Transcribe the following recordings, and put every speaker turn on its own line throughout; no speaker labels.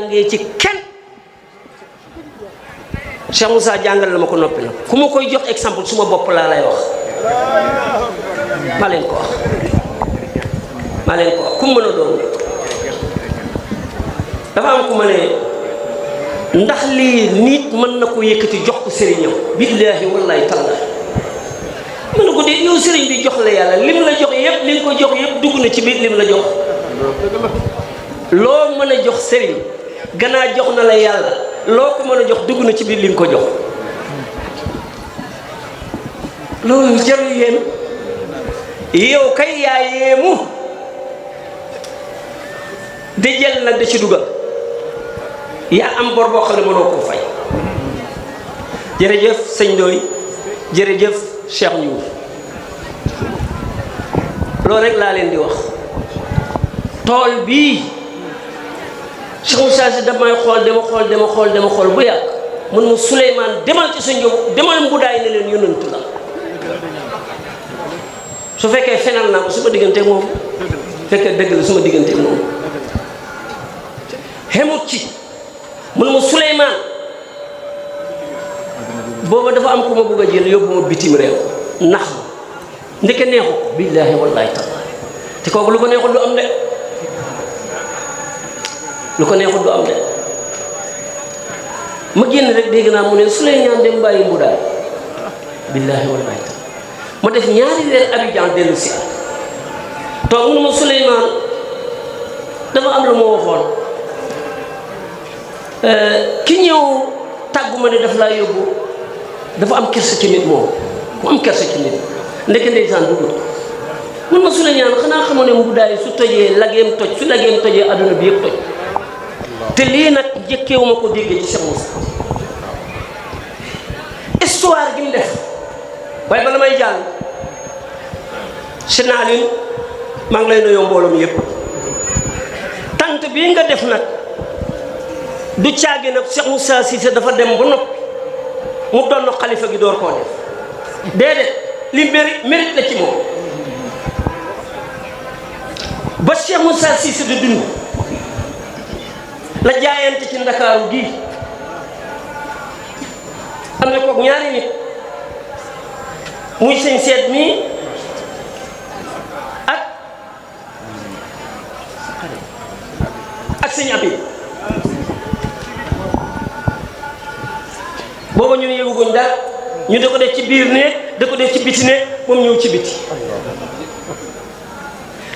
jàngee ci kenn Cheikh Moussa jàngal la ma ko noppi nag ku ma koy jox exemple suma bopp laa lay wax maa leen ko wax ku mu mën a doon dafa am ku ma ne ndax lii nit mën na ko yëkkati jox ko sëriñam billaahi wallaahi tallaahi mën na ko de yow sëriñ bi jox la yàlla lim la jox yëpp li nga ko jox yëpp dugg na ci biir lim la jox loo mën a jox sëriñ gannaaw jox na la yàlla loo ko mën a jox dugg na ci biir li nga ko jox loolu jarul yéen yow kay yaa yéemu di jël nag da ci dugal yaa am bor boo xam ne mënoo koo fay jërëjëf sëñ Ndoye jërëjëf Cheikh Ndiour loolu rek laa leen di wax tool bii Cheikh Moussa Sy damay xool dama xool bu yàgg mun mu Souleymane demal ci sa njóob demal mbudaay ne leen yonent la su fekkee fenal naa ko su ma diggante moom fekkee dëgg la su ma diggante moom xemut ci mun mu Souleymane booba dafa am ku ma bëgg a jël yóbbu ma bitim réew nax ma ndeke neexu ko billaahi wallaahi tallaahi te kooku lu ko neexul du am de ma génn rek dégg naa mu ne Souleymane dem bàyyi mbudaay billaahi wallaahi tallaahi ma def ñaari weer Abidjan dellu si toog mun ma Souleymane dafa am lu ma waxoon ki ñëw tàggu ma ne daf laa yóbbu dafa am kersa ci nit moom mu am kersa ci nit ndeke ndeysaan dugg mun ma Souleymane xanaa xamoo ne mbudaay su tojee lageem toj su lageem tojee adduna bi yëpp toj te lii nag njëkkeewu ma ko déggee ci Cheikh Moussa histoire gi mu def waaye bala may jàll Sénaline maa ngi lay nuyoo mbooloo mi yëpp tant bii nga def nag du caagi nag Cheikh Moussa Cissé dafa dem ba noppi mu doon xalifa gi door koo def déedéet li mérite la ci moom ba Cheikh Moussa Cissé di dund la jaayante ci Ndakaaru gii am na kook ñaari nit muy sëñ seet mii ak sëñ Abib booba ñu ne yëguguñ daal ñu da ko def ci biir néeg da ko def ci biti néeg moom ñëw ci biti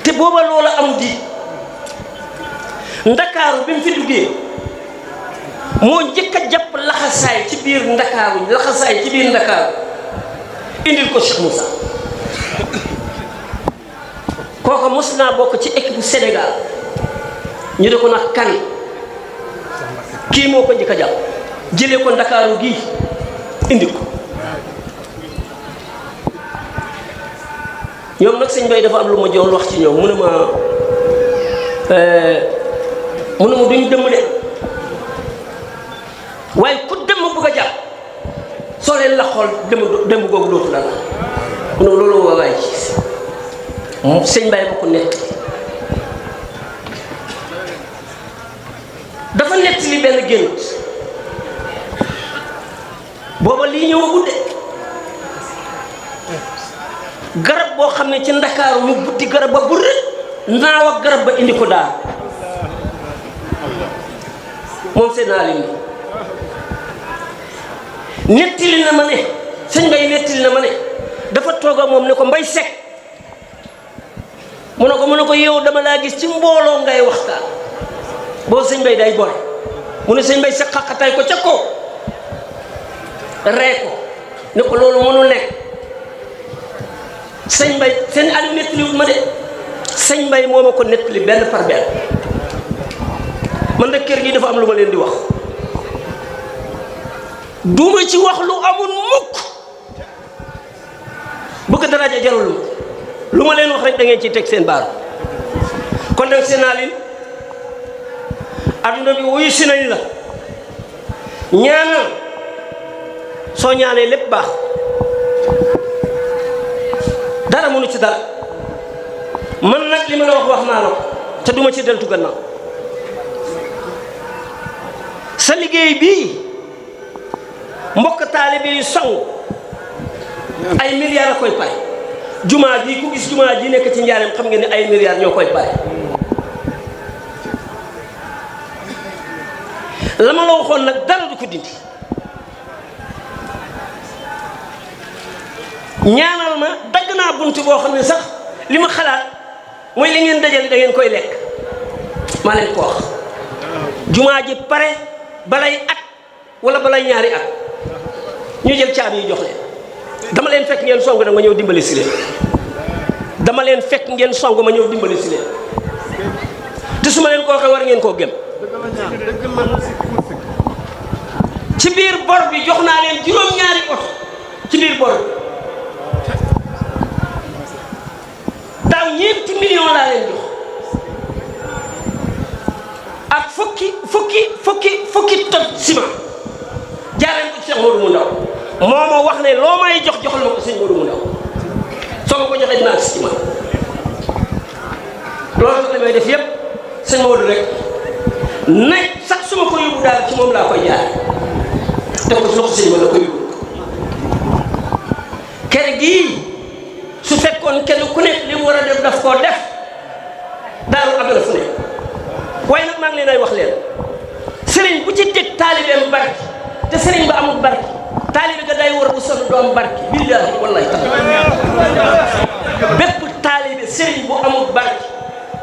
te booba loola am di Ndakaaru bi mu fi duggee moo njëkk a jàpp laxasaay ci biir Ndakaaru indil ko Cheikh Moussa kooka mos naa bokk ci équipe bu Sénégal ñu de ko nag kan kii moo ko njëkk a jàpp jëlee ko Ndakaaru gii indi ko ñoom nag sëñ Bay dafa am lu ma joon wax ci ñoom mu ne ma duñ dëmm de waaye ku dëmm bëgg a jàpp soo leen la xool dëmm googu dootu la la mu ne loolu waa waay sëñ Bay ba ko nett dafa nett li benn gént booba lii ñëwagul de garab boo xam ne ci Ndakaaru mu buddi garab ba bu rëy naaw ak garab ba indi ko daal moom Sénaline nettali na ma ne sëñ Bay nettali na ma ne dafa toog ak moom ne ko Mbay Sekk mu ne ko yow dama laa gis ci mbooloo ngay waxtaan boobu sëñ Bay day boole mu ne sëñ Bay Sekk xaqataay ko ca kaw ree ko ne ko loolu mënul nekk sëñ Bay seen Aliou nettaliwul ma de sëñ Bay moo ma ko nettali benn par benn man de kër gi dafa am lu ma leen di wax duma ci wax lu amul mukk bëgg daraja jarul lu ma leen wax rek da ngeen ciy teg seen baaru kon nag Sénaline adduna bi wuyu si nañ la ñaanal soo ñaanee lépp baax dara mënu ci dara man nag li ma la wax naa la ko te duma ci deltu gannaaw sa liggéey bii mbokk taalibe yi song ay milliards a koy pare jumaa ji ku gis jumaa ji nekk ci njaareem xam ngeen ne ay milliards ñoo koy pare la ma la waxoon nag dara du ko dindi ñaanal ma dagg naa bunt boo xam ne sax li ma xalaat mooy li ngeen dajale da ngeen koy lekk maa leen ko wax jumaa ji pare balay at wala balay ñaari at ñu jël caabi yi jox leen dama leen fekk ngeen song nag ma ñëw dimbali si leen dama leen fekk ngeen song ma ñëw dimbali si leen te su ma leen ko waxee war ngeen koo gëm ci biir bor bi jox naa leen juróom-ñaari oto ci biir bor bi daaw ñeenti million laa leen jox ak fukki ton ciment jaareen ko Cheikh Modou mu ndaw moo ma wax ne loo may joxal ma ko sëñ Modou mu ndaw soo ma ko joxee dinaa si ciment loolu li may def yépp sëñ Modou rek nag sax su ma ko yóbbu daal ci moom laa koy jaar te ko loxo sëñ ma la ko yóbbu kër gii su fekkoon kenn ku nekk li mu war a def daf koo def daaru am na fu ne waaye nag maa ngi leen ay wax leen sëriñ bu ci teg taalibeem barki te sëriñ ba amul barki taalibe ga day war bu sonn doom barki billaahi wallahi bépp taalibe sëriñ bu amul barki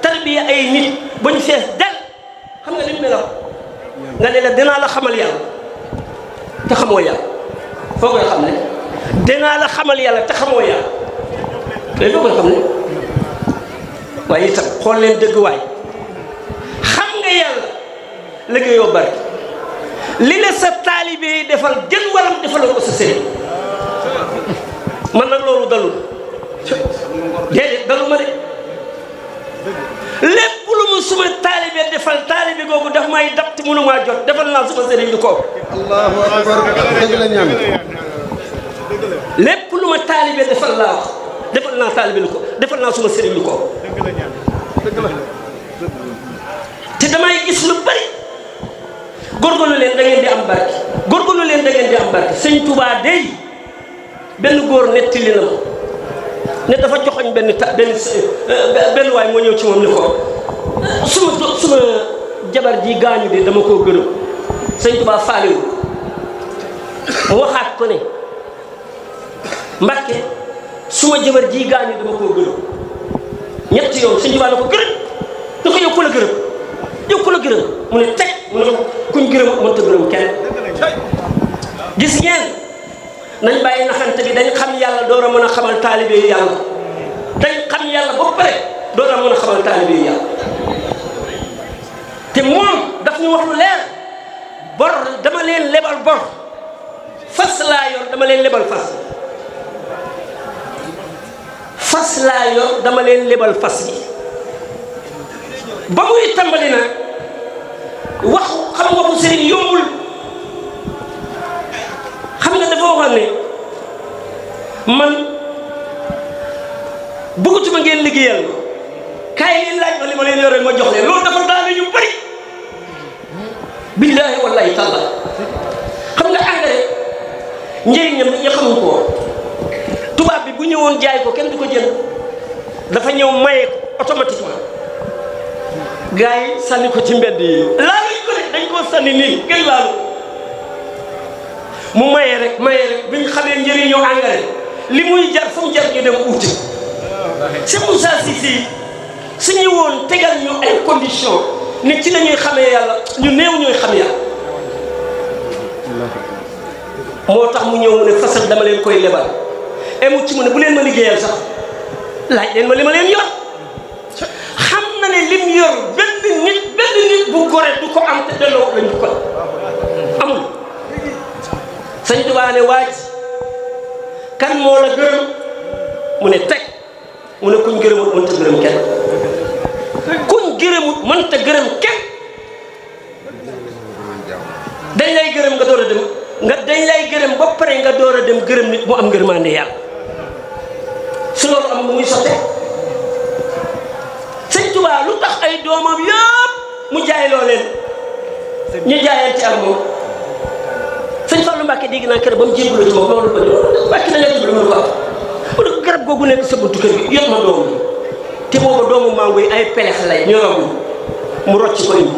tarbiya ay nit ba ñu fees del xam nga li mu melaw nga ne la dinaa la xamal yàlla te xamoo yàlla foo koy xam ne dinaa la xamal yàlla te xamoo yàlla léegi foo koy xam ne waaye itam xool leen dëgg waay xam nga yàlla liggéeyoo bari li la sa taalibe yi defal gën waram defaloo ko sa sëriñ man nag loolu dalul déedéet daluma de lépp lu mu suma taalibe defal taalibe googu daf may dab te mënu maa jot defal naa suma sëriñ lu ko
allahu akbar dëgg la ñaan
lépp lu ma taalibe defal laa wax defal naa taalibe lu ko defal naa suma sëriñ lu ko te damay gis lu bari góorgóorlu leen da ngeen di am barke góorgóorlu leen da ngeen di am barke sëñ Touba dey benn góor nettali na ma ne dafa joxoñ benn waay moo ñëw ci moom ni ko suma jabar ji gaañu de dama koo gërëm sëñ Touba faaliwu mu waxaat ko ne Mbàkke suma jabar ji gaañu dama koo gërëm ñetti yoon sëñ Touba na ko gërëm da ko yow ku la gërëm yow ku la gërëm mu ne teg mu ne kuñ gërëm mënta gërëm kenn gis ngeen nañ bàyyi naxante bi dañ xam yàlla door a mën a xamal taalibe yi yàlla dañ xam yàlla ba pare door a mën a xamal taalibe yi yàlla te moom daf ñu wax lu leer bor dama leen lebal bor fas laa yor dama leen lebal fas laa yor dama leen lebal fas gi ba muy tàmbali nag wax xam waxu sëriñ yombul xam nga dafa waxoon ne man bëggatuma ngeen liggéeyal ma kaay leen laaj ma li ma leen yore ma jox leen loolu dafa daane ñu bari billaahi wallaahi taala xam nga engrais njëriñam ñu xamuñ ko woon tubaab bi bu ñëwoon jaay ko kenn du ko jënd dafa ñëw maye ko automatiquement gars yi sànni ko ci mbedd yi laaluñ ko rek dañ koo sànni nii kenn laalu mu maye rek bi ñu xamee njëriñu engrais li muy jar fu mu jar ñu dem uuti c'est Moussa Cissé su ñu woon tegal ñu ay conditions ne ci la ñuy xamee yàlla ñu néew ñooy xam yàlla moo tax mu ñëw mu ne fasal dama leen koy lebal emu ci mu ne bu leen ma liggéeyal sax laaj leen ma li ma leen yor xam na ne lim yor benn nit bu gore du ko am te delloo lañu ko amul sëñ Tuubaa ne waaj kan moo la gërëm mu ne teg mu ne kuñ gërëmut mënta gërëm kenn kuñ gërëmut mënta gërëm kenn dañ lay gërëm nga door a dem dañ lay gërëm ba pare nga door a dem gërëm nit mu am ngërmande yàlla su loolu am lu muy sottee sëñ Tuubaa lu tax ay doomam yëpp mu jaay loo leen ñu jaayante ak moom sëñ Fallou Mbacke dégg naa keroog ba mu jébbaloo ci moom loolu ba ñu Mbacke na nga jébbaloo mu ne ko mu ne ko garab googu nekk sa buntu kër gi yot ma doom bi te booba doomu mango yi ay pelex lay ñoragul mu rocc ko indi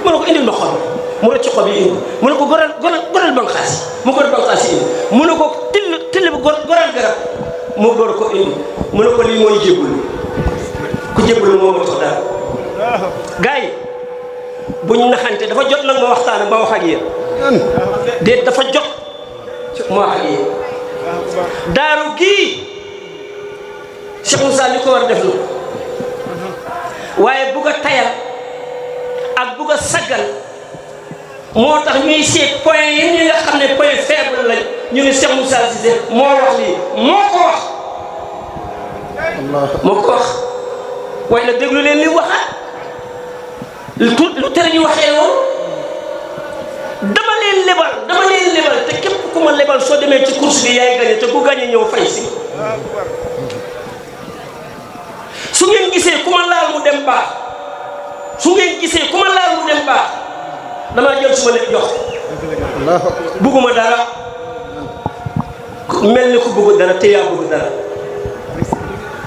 mu ne ko indil ma xob mu rocc xob yi indi mu ne ko goral banqaas mu goral banqaas yi indi mu ne ko till bi goral garab mu gor ko indi mu ne ko lii mooy jébbalu ku jébbalu moo ma tax daal gars yi buñ naxante dafa jot nag ma waxtaan ba wax ak yéen déet dafa jot ma wax ak yéen daaru gii Cheikh Moussa li ko war a def lu waaye bugg a tayal ak bugg a saggal moo tax ñuy seet point yi ñi nga xam ne point faible lañ ñu ne Cheikh Moussa Cissé moo wax lii moo ko wax waaye nag déglu leen li waxaat lu tere ñu waxee loolu dama leen lebal te képp ku ma lebal soo demee ci course bi yaay gañe te ku gañe ñëw fay si su ngeen gisee ku ma laal mu dem baax damaa jël suma lépp jox bugguma dara mel ni ku bëgg dara te yaa bëgg dara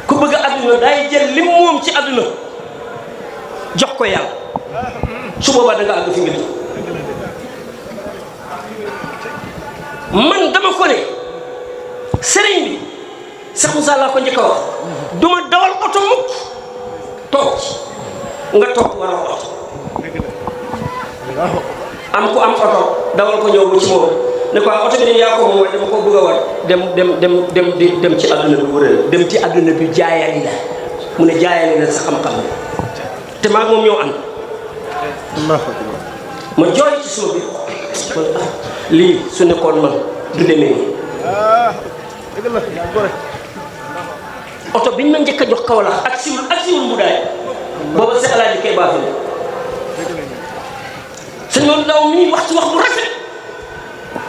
ku bëgg àdduna day jël lim moom ci àdduna jox ko yàlla su boobaa da nga àgg fi nga jëm man dama ko ne sëriñ bi Cheikh Moussa laa ko njëkk a wax duma dawal oto mukk toog nga toog war a oto am ku am oto dawal ko ñëw ba ci moom ne ko oto bi yaa ko moom dama ko bëgg a war dem ci àdduna bi wërale dem ci àdduna bi jaayali la mu ne jaayali la sa xam-xam te maa moom ñoo ànd ma jooy ci suma bi lii su nekkoon man du demee nii oto biñ ma njëkk a jox Kaolack ak siwul Mbudaay booba si alaaji kay baax na sëñ moom ndaw mi wax ci wax bu rafet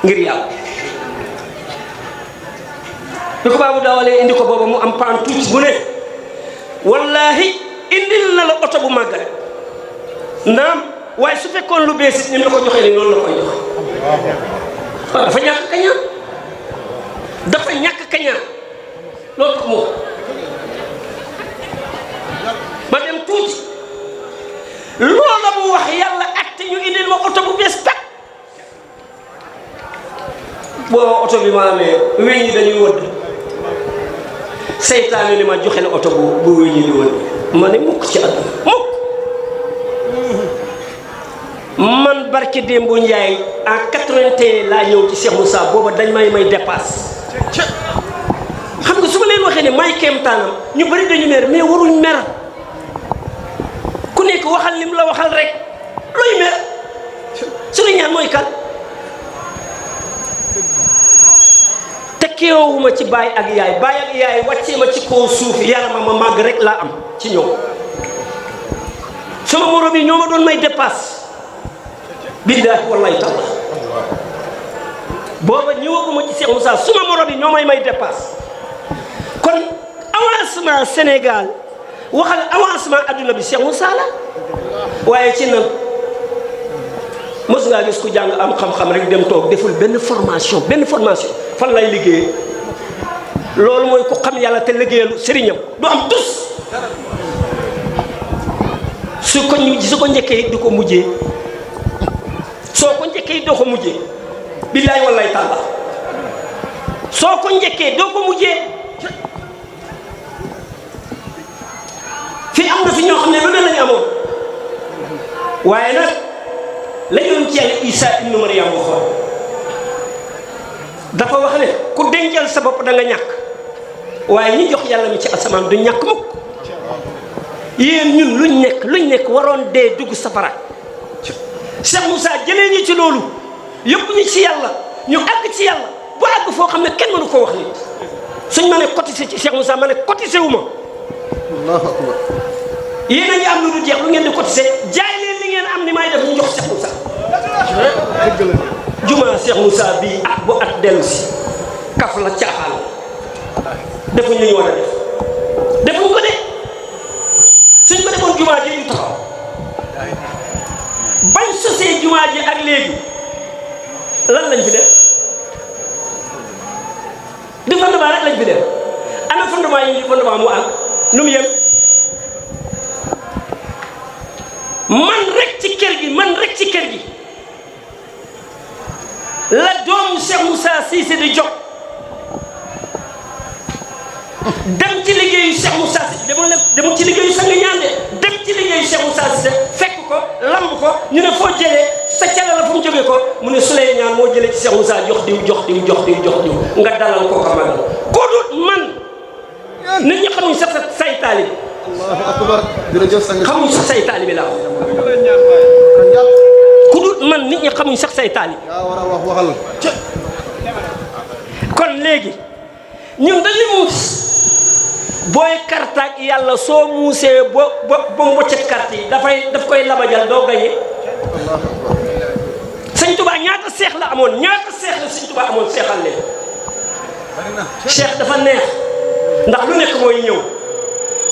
ngir yàlla bi ko baabu daawalee indi ko booba mu am paan tuuti bu ne wallaahi indil na la oto bu màggat naam waaye su fekkoon lu bees it ni mu la ko joxee ni noonu la koy joxe waaw dafa ñàkk kañaan loolu tax moom ma dem tuuti loola mu wax yàlla atte ñu indil ma oto bu bees tàkk boo oto bi ma amee weñ ñi dañuy wëdd seytaane ni ma joxe la oto bu weñ ñi di wëdd ma ne mukk ci àdduna mukk man barke Dembo Ndiaye en 81 laa ñëw ci Cheikh Moussa booba dañ may dépasse xam nga su ma leen waxee ne may kéemtaanam ñu bari dañu mer mais waruñ mer ku nekk waxal lim la waxal rek looy mer suñu ñaan mooy kan te keewuma ci baay ak yaay wàccee ma ci kaw suuf yarama ma màgg rek laa am ci ñoom sama morom yi ñoo ma doon may dépasse billaahi wallaahi taala booba ñëwaguma ci Cheikh Moussa suma morom yi ñoo may dépasse kon avancement Sénégal waxal avancement adduna bi Cheikh Moussa la waaye ci nan mos ngaa gis ku jàng am xam-xam rek dem toog deful benn formation fan lay liggéeyee loolu mooy ku xam yàlla te liggéeyalu sëriñam du am tus su ko njëkkee di ko mujjee soo ko njëkkee doo ko mujjee billaahi wallaahi taala soo ko njëkkee doo ko mujjee fii am na fi ñoo xam ne lu ne lañu amoon waaye nag la yoon ci yàlla Isa ibnu Maryam waxoon dafa wax ne ku dencal sa bopp da nga ñàkk waaye ñi jox yàlla mi ci asamaan du ñàkk mukk yéen ñun luñ nekk waroon dee dugg safara Cheikh Moussa jëlee ñu ci loolu yëpp ñu ci yàlla ñu àgg ci yàlla bu àgg foo xam ne kenn mënu ko wax nit suñ ma ne cotisé ci Cheikh Moussa ma ne cotisé wu ma
Allahu akbar
yéen a ngi am lu du jeex lu ngeen di cotisé jaay leen li ngeen am ni may def ñu jox Cheikh Moussa juma Cheikh Moussa bii at bu at dellu si kaf la caaxaan defuñ li ñu war a def defuñ ko de suñ ko defoon juma ji ñu taxaw bañ sosee juma jumaa ji ak léegi lan lañ fi def di fondement rek lañ fi def ana fondement yi fondement mu àgg nu mu yem man rek ci kër gi la doomu Cheikh Moussa Cissé di jóg dem ci liggéeyu Cheikh Moussa Cissé demul ci liggéeyu sang ñaan de dem ci liggéeyu Cheikh Moussa Cissé fekk ko lamb ko ñu ne foo jëlee sa cala la fu mu jógee ko mu ne Souley ñaan moo jëlee ci Cheikh Moussa jox diw nga dalal ko ko magal ko dut man nit ñi xamuñ sax say taalib
Allahu akbar jërëjëf sang
xamuñ sax say taalib la ku dut man nit ñi xamuñ sax say taalib
yaa war a wax waxal
kon léegi ñun dañuy muus booy kartaak yàlla soo muusee ba mboccet carte yi daf koy labajal doo gañe sëñ Tuubaa ñaata seex la amoon sëñ Tuubaa amoon seexal leen seex dafa neex ndax lu nekk mooy ñëw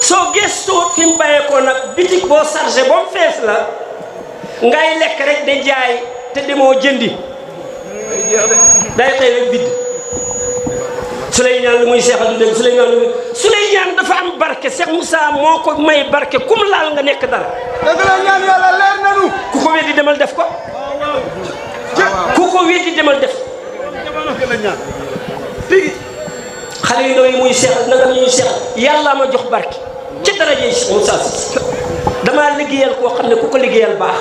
soo gëstoo fi mu bàyyeekoo nag bitig boo chargé ba mu fees la ngay lekk rek de jaay te demoo jëndi day xëy rek bidd Souley ñaan lu muy seexal du dégg Souley ñaan dafa am barke Cheikh Moussa moo ko may barke kum laal nga nekk dara
dëgg la ñaan yàlla leer nanu
ku ko weddi demal def ko xale yu ndaw yi muy seexal nag am ñuy seexal yàlla ma jox barke ci daraje Cheikh Moussa Cissé damaa liggéeyal koo xam ne ku ko liggéeyal baax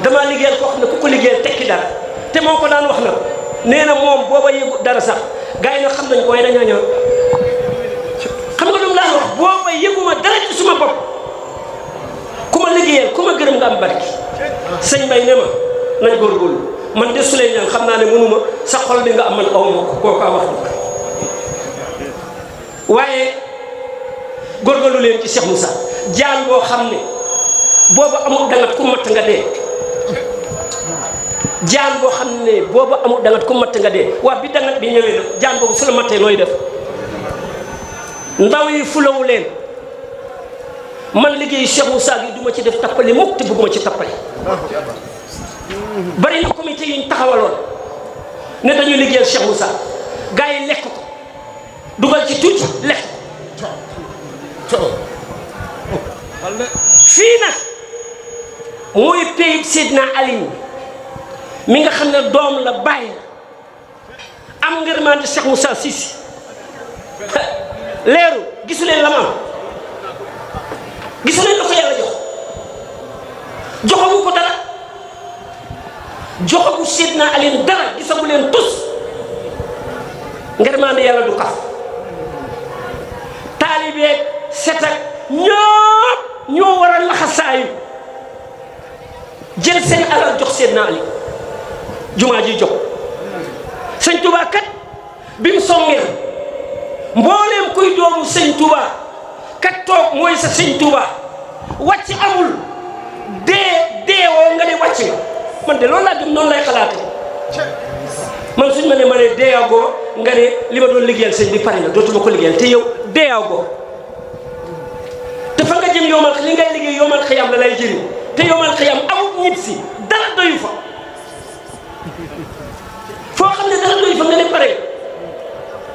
damaa liggéeyal koo xam ne ku ko liggéeyal tekki dara te moo ko daan wax na nee na moom booba yëgu dara sax gars yi nag xam nañ ko waaye dañoo ñëw xam nga lu mu daan wax booba yëguma dara ci suma bopp ku ma liggéeyal ku ma gërëm nga am barki sëñ Mbay ne ma nañ góorgóorlu man de Souley ñaan xam naa ne mënuma sa xol bi nga am man aw ma ko kooka wax dëgg waaye góorgóorlu leen ci Cheikh Moussa jaan boo xam ne booba amul dangat ku matt nga dee jaan boo xam ne boobu amul dangat ku matt nga dee waa bi dangat bi ñëwee nag jaan boobu su la mattee nooy def ndaw yi fulawu leen man liggéeyu Cheikh Moussa gi du ma ci def tappale mukk te bëgguma ci tappale bari na comité yi ñu taxawaloon ne dañu liggéeyal Cheikh Moussa gars yi lekk ko dugal ci tuuti lekk ko fii nag mooy pays Seydina Aliou mi nga xam ne doom la bàyyi am ngërmande Cheikh Moussa Cissé leeru gisu leen la ma am gisu leen la ko yàlla joxagu ko dara joxagu Seydina Aliou dara gisagu leen tus ngërmande yàlla du kaf taalibeeg set ak ñoo war a laxasaayu jël seen alal jox Seydina Aliou jumaa ji jox sëñ Touba kat bi mu songee mbooleem kuy doomu sëñ Touba kat toog mooy sa sëñ Touba wàcc amul deewoo nga ne wàcc nga man de loolu laa gëm noonu lay xalaate man suñ ma ne deeagoo nga ne li ma doon liggéeyal sëñ bi pare na dootuma ko liggéeyal te yow deeagoo te fa nga jëm yoomal li ngay liggéey yoomal xiyam la lay jëriñ te yoomal xiyam amul ñib si dara doyu fa foo xam ne dara doyu fa nga ne pare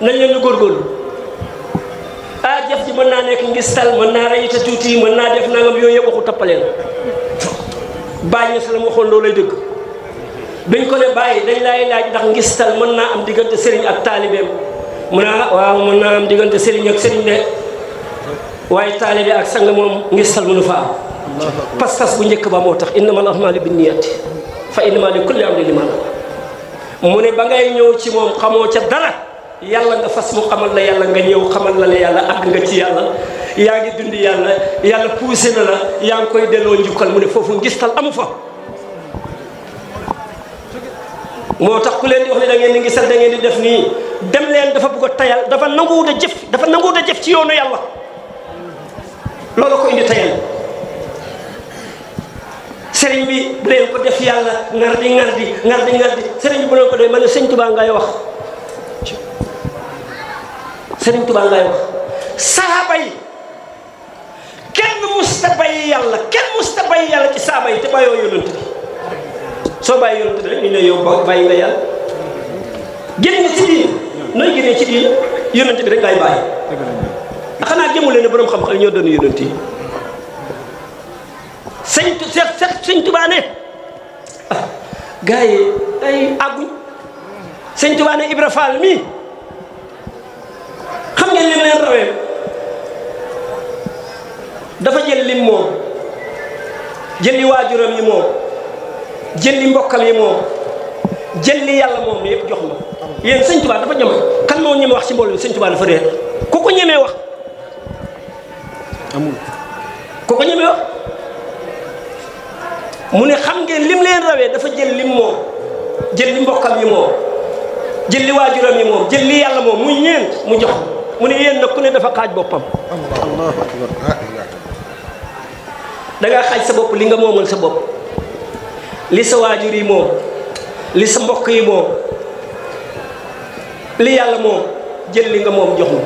nañ leen ñu góorgóorlu jëf ji mën naa nekk ngistal mën naa reyite tuuti mën naa def nangam yooyu yëpp waxu tappaleen bàyyi na sa la mu waxoon loolu lay dëgg dañ ko ne bàyyi dañ lay laaj ndax ngistal mën naa am diggante sëriñ ak taalibeem mu ne waaw mën naa am diggante sëriñ ak sëriñ de waaye taalibe ak sang moom ngistal mënu fa am pas-pas bu njëkk ba moo tax innamal a'maalu binniyati fa innamaa li kulli amrin liman mu ne ba ngay ñëw ci moom xamoo ca dara yàlla nga fas mu xamal la yàlla nga ñëw xamal la ne yàlla àgg nga ci yàlla yaa ngi dund yàlla poussé na la yaa ngi koy delloo njukkal mu ne foofu ngistal amu fa moo tax ku leen di wax ne da ngeen di ngistal da ngeen di def nii dem leen dafa bëgg a tayal dafa nanguwut a jëf ci yoonu yàlla loolu ko indi tayal sëriñ bi bu leen ko def yàlla ngardi sëriñ bi bu leen ko def ma ne sëñ Tuubaa ngay wax sëriñ Tuubaa ngay wax saaba yi kenn musta bay yàlla ci saaba yi te bayoo yonent bi soo bàyyi yonent bi rek ñu ne yow bàyyi nga yàlla génn nga ci diin nooy génnee ci diin yonent bi rek ngay bàyyi xanaa jëmu leen ne borom xam-xam ñoo doon yonent yi sëñ Tuubaa ne gars yi ay àgguñ sëñ Tuubaa ne Ibra Fall mii xam ngeen lim leen rawee dafa jël lim moom jël li waajuram yi moom jël li mbokkam yi moom jël li yàlla moom yëpp jox ma yéen sëñ Tuubaa dafa ñeme kan moo ñeme wax ci mbooloo sëñ Tuubaa dafa réer ku ko ñemee wax
amul
ku ko ñemee wax mu ne xam ngeen lim leen rawee dafa jël lim moom jël li mbokkam yi moom jël li waajuram yi moom jël li yàlla moom muy ñeent mu jox mu ne yéen nag ku ne dafa xaaj boppam
allahu akbar
da ngaa xaaj sa bopp li nga moomal sa bopp li sa waajur yi moom li sa mbokk yi moom li yàlla moom jël li nga moom jox ma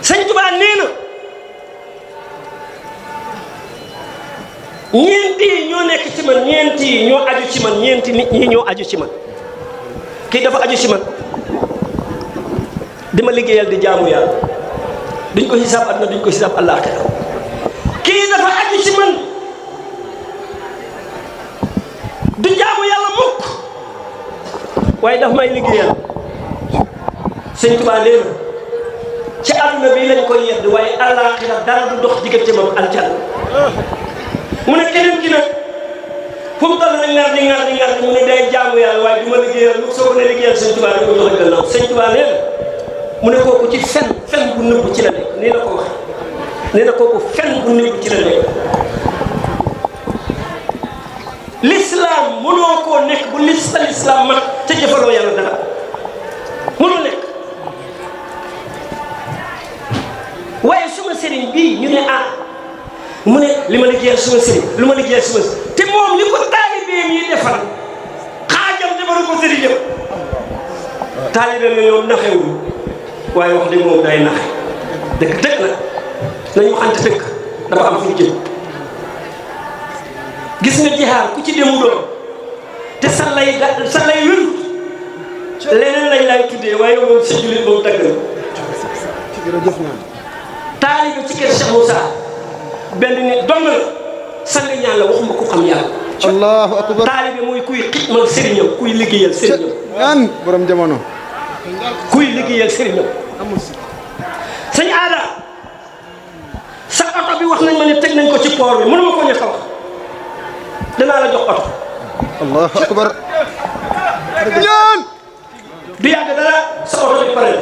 sëñ Tuubaa nee na ñeenti yi ñoo nekk ci man ñeenti yi ñoo aju ci man ñeenti nit ñi ñoo aju ci man kii dafa aju ci man dima liggéeyal di jaamu yàlla duñ ko xisaab àdduna duñ ko xisaab àllaaxira kii dafa aju ci man du jaamu yàlla mukk waaye daf may liggéeyal sëñ Tuubaa nee na ci àdduna bi lañ koy yedd waaye àllaaxira dara du dox diggante moom aljanna mu ne keneen ki nag fu mu toll nañ ngar di mu ne day jaamu yàlla waaye du ma liggéeyal lu soo ko ne liggéeyal sëñ Tuubaa di ko joxe gannaaw sëñ Tuubaa nee na mu ne kooku ci fen bu nëbbu ci la nekk nii la ko wax nee na kooku fen bu nëbbu ci la nekk l'islam mënoo koo nekk bu l'islam mat ca jëfaloo yàlla dara mënul nekk waaye suma sëriñ bii ñu ne mu ne li ma liggéeyal suma sëriñ lu ma liggéeyal suma te moom li ko taalibeem yi defal xaajam defaru ko sëriñam taalibeem yi ñoom naxewul waaye wax dëgg moom day naxe dëgg nag nañu waxante dëgg dafa am fu ñu jëm gis nga jihaar ku ci demu doon te sa lay wéru leneen lañ lay tuddee waaye moom sa jullit moom dagg na
jërëjëf naa
taalibe ci kër Cheikh Moussa benn nit dong la sang ñaan la waxuma ko xam yàlla
allahu akbar
taalibe mooy kuy xitmal sëriñam kuy liggéeyal sëriñam
ñaan borom jamono
kuy liggéeyal sëriñam sëñ aada sa oto bi wax nañ ma ne teg nañ ko ci port bi mënuma ko ñàkk a wax danaa la jox oto
allahu akbar ñaan
du yàgg dara sa oto bi pare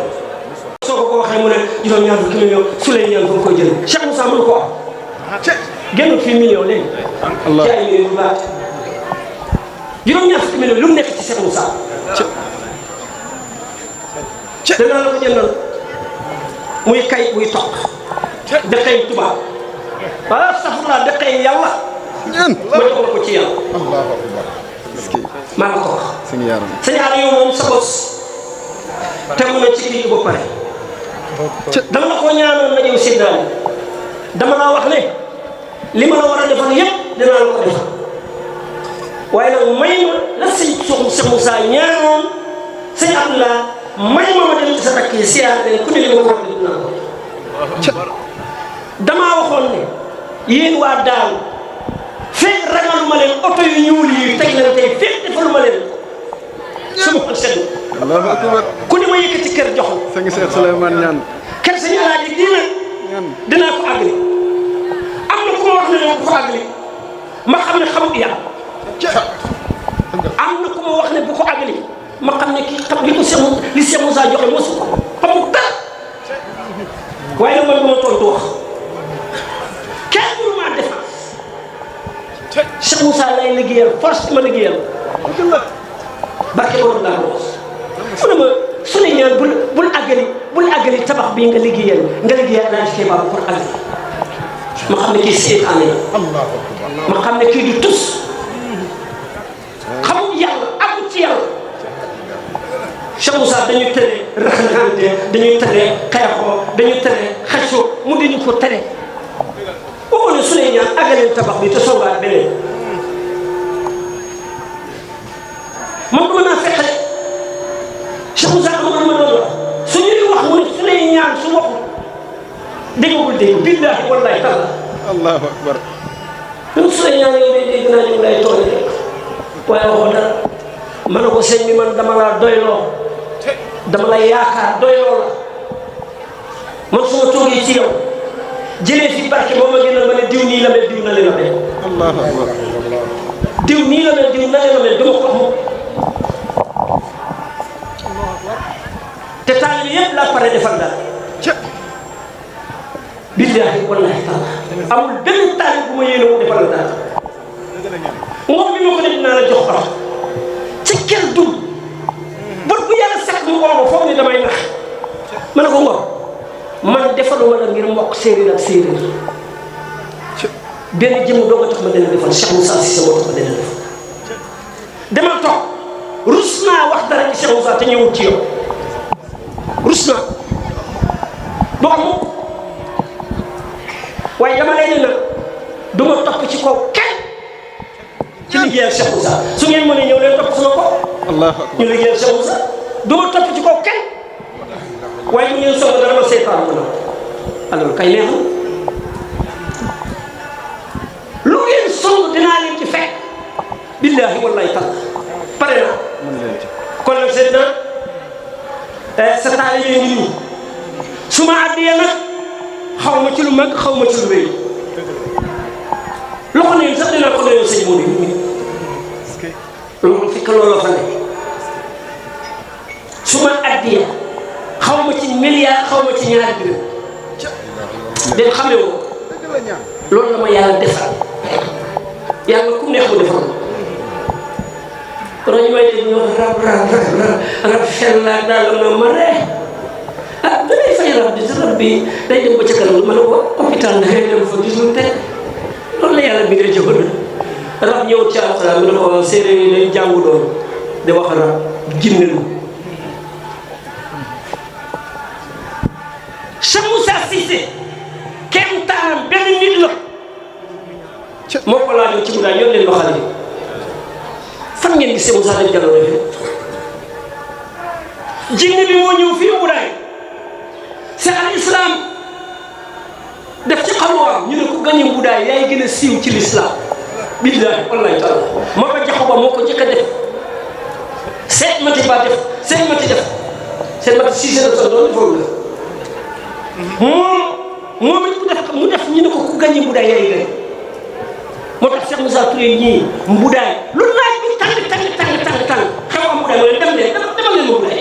soo ko waxee mu ne juróom-ñaar fukki million su lay ñaan fa nga koy jël Cheikh Moussa mënu ko am génnul fii million léegi jaay million bu baax juróom-ñaar fukki million lu mu nekk ci Cheikh Moussa danaa la ko jëndal muy kay buy toq dëkkay tubaab wala safurlaa dëkkay yàlla
ñaan
ma jox la ko ci yàlla
allahu akbar
maa nga ko wax
sëñ yaram
sëñ Aada yow moom sa bos tegu na ci kii ba pare dama la ko ñaanoon na ñëw séddaale dama laa wax ne li ma la war a defal yépp dinaa la ko defal waaye nag may ma la sëñ Cheikh Moussa ñaanoon sëñ Abdoulaye may ma dem ci sa takk yi siyaar leen ku ne li ma ko wax dinaa ko damaa waxoon ne yéen waa Daaru fekk ragaluma leen oto yu ñuul yi teg leen tey fekk defaluma leen sama xol sedd
allahu akbar
ku ne ma yëkkati kër jox la
sëñ Cheikh Souleymane ñaan
kër sëñ Alaaji dii nag
ñaan
dinaa ko àggali am na ku ma wax ne ne bu ko àggali ma xam ne xamut yàlla am na ku ma wax ne bu ko àggali ma xam ne kii xam li ko Cheikh Moussa joxe mosu ko xamul dara waaye nag man du ma tontu wax kenn mënu maa défense Cheikh Moussa lay liggéeyal force ma liggéeyal barke borom laa ko fu ne ma su ne ñaan bul àggali tabax bii nga liggéeyal laa ci Kéba pour àggali ma xam ne kii seetaane ma xam ne kii du tus xamul yàlla amul ci yàlla Cheikh Moussa dañuy tere raxanaante dañuy tere xeexoo dañuy tere xaccoo mu dañu ko tere boo ne su ne ñaan àggaleen tabax bi te songaat beneen déggagul dégg billaahi wallaahi taala
allahu akbar.
ñun su la ñaan yow de dégg naa ñu lay tooñ rek waaye waxoo dara ma ne ko sëñ bi man dama laa doyloo dama la yaakaar doyloo la man su ma toogee ci yow jëlee fi barke boo ma gënal ma ne diw nii la mel diw na leen la mel
allahu akbar.
diw nii la mel diw na leen la mel dama ko wax moom te taal bi yëpp laa pare defal dara billaahi wallaahi taala amul benn taal bu ma yéene wu defal dara ngox bi ma ko def naa la jox am ci kel dum bët bu yàlla sax mu woo ma foog ni damay nax ma ne ko ngox man defaluma la ngir mbokk séeréer ak séeréer benn jëmm doo ko tax ma dina defal Cheikh Moussa Cissé moo tax ma dina defal demal toog rus naa wax dara ci Cheikh Moussa te ñëwul ci yow rus naa doo am mukk waaye dama lay ne nag du ma topp ci kaw kenn ci liggéeyal Cheikh Moussa su ngeen mënee ñëw leen topp sama kaw
allahu akbar.
ñu liggéeyal Cheikh Moussa du ma topp ci kaw kenn waaye bu ngeen soxla dara ma seetaan ma alors kay neex na lu ngeen soxla dinaa leen ci fekk billaahi wallaahi taala pare naa kon nag seet na sa taalibe ngi nii su ma àddiyee nag xaw ma ci lu mag xaw ma ci lu rëy loxo neen sax dinaa ko doyoo sëñ Modou yi loolu fekk loolu la fa nekk su ma àddiyee xaw ma ci milliard xaw ma ci ñaari dërëm den xamee woo loolu la ma yàlla defal yàlla ku neex mu defal kon ñu may dégg ñu wax rab xel laa daal na ma ree ah da ngay fay rab di sa rab bi day dem ba ca kanam ma ne ko hôpital da ngay dem fa gis lu teg loolu la yàlla bi nga jëfal rab ñëw ci alxuraan mu ne ko séeréer yi dañ jàngu doon di wax rab jinne lu Cheikh Moussa Cissé kenn taanam benn nit la moo ko laajoon ci mu daal yor leen ma xale fan ngeen gis Cheikh Moussa dañ jaloore fi jinne bi moo ñëw fii mu daay c'est al islam def ci xalwaam ñu ne ko gañe bu daay yaay gën a siiw ci l'islam billaahi wallaahi taala moo ko jaxu ba moo ko njëkk a def seet mati ba def seet mati def seet mati Cissé def sax doon defoon la moom it mu def ñu ne ko ku gañe bu daay yaay gën moo tax Cheikh Moussa Touré ñii mbudaay lu naaj bi tàng xew am mbudaay mu leen dem leen demal leen ma mbudaay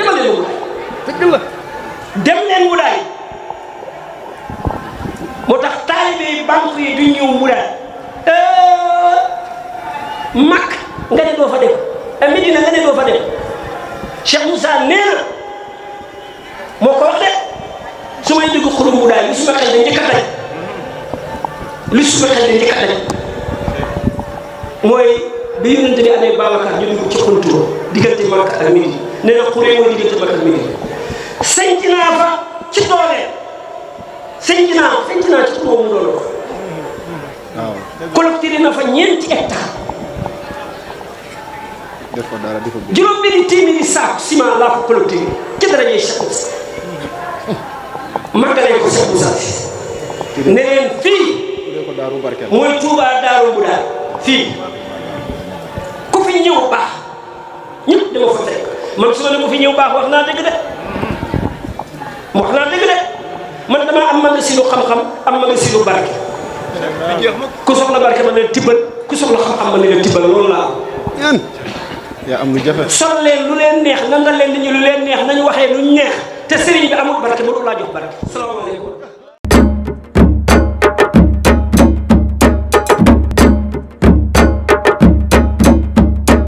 dëgg la dem leen mbudaay moo tax taalibe yi banque yi du ñëw mbudaay mag nga ne doo fa dem Medina nga ne doo fa dem Cheikh Moussa nee na moo ko wax de su may dégg xuru mbudaay li suma xel da njëkk a daj li suma xel da njëkk a daj mooy bi yonent bi amee Babacar ñu dugg ci xuntu diggante Makka ak Medina nee na xuree mooy diggante Makka ak Medina sëñ naa fa ci doole sëñ naa ci tuuma mu doon ko waaw collecté na fa ñeenti hectare
def ko dara def ko
juróom benni téeméeri saako ciment laa ko collecté ci darajee Cheikh Moussa màggalee ko Cheikh Moussa ne leen fii mooy Touba Daaru Mbudaay fii ku fi ñëw baax ñëpp dama fa fekk man su ma ne ku fi ñëw baax wax naa dëgg de man damaa am magasinu xam-xam am magasinu barke ku soxla barke ma ne tibbal ku soxla xam-xam ma ne tibbal loolu laa am
yaa am lu jafe
sol leen lu leen neex nangal leen nit ñi lu leen neex nañu waxee lu neex te sëriñ bi amul barke mënu laa jox barke salaamaaleykum